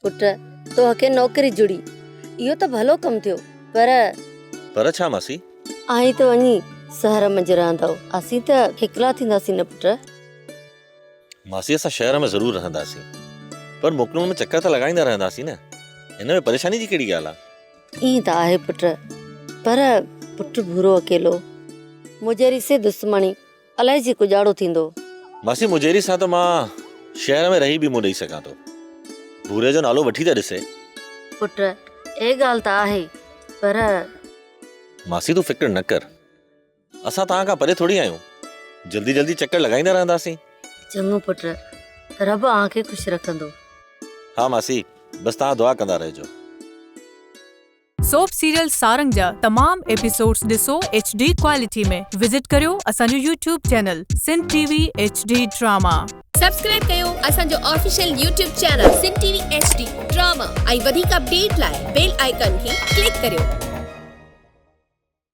پٽ، توکي نوڪري جڙي، اهو ته ڀلو ڪم ٿيو، پر. پر ڇا ماسي؟ آهين ته وڃي شهر منجهه رهندؤ، اسين ته هيڪلا ٿينداسين نه پٽ. ماسي اسان شهر ۾ ضرور رهنداسين، پر موڪلن ۾ چڪر ته لڳائيندا رهنداسين نه، ان ۾ پريشاني جي ڪهڙي ڳالهه آ؟ ائين ته آهي پٽ، پر پٽ ڀورو اڪيلو، مجيري سي دشمڻي، الائجي ڪڄاڙو ٿيندو. ماسي مجيري سان ته مان شهر ۾ رهي به منهن ڏئي سگهان ٿو. ڀوري جو نالو وٺي ته ڏسي. پٽ اهي ڳالهه ته آهي پر. ماسي تون فڪر نه ڪر. اسان توهان کان پري ٿوري آهيون. جلدي جلدي چڪر لڳائيندا رهنداسين. چڱو پٽ رب اوهان کي خوش رکندو. ها ماسي بس توهان دعا ڪندا رهجو. سوپ سيريل سارنگ جا تمام ايپيسوڊس ڏسو ايڇ ڊي ڪوالٽي ۾ وزٽ ڪريو اسان جو YouTube channel Sindh T V H D drama. Subscribe ڪيو اسان جو official YouTube channel Sindh T V H D drama ۽ وڌيڪ اپڊيٽ لاء بيل آئيڪان کي ڪلڪ ڪريو.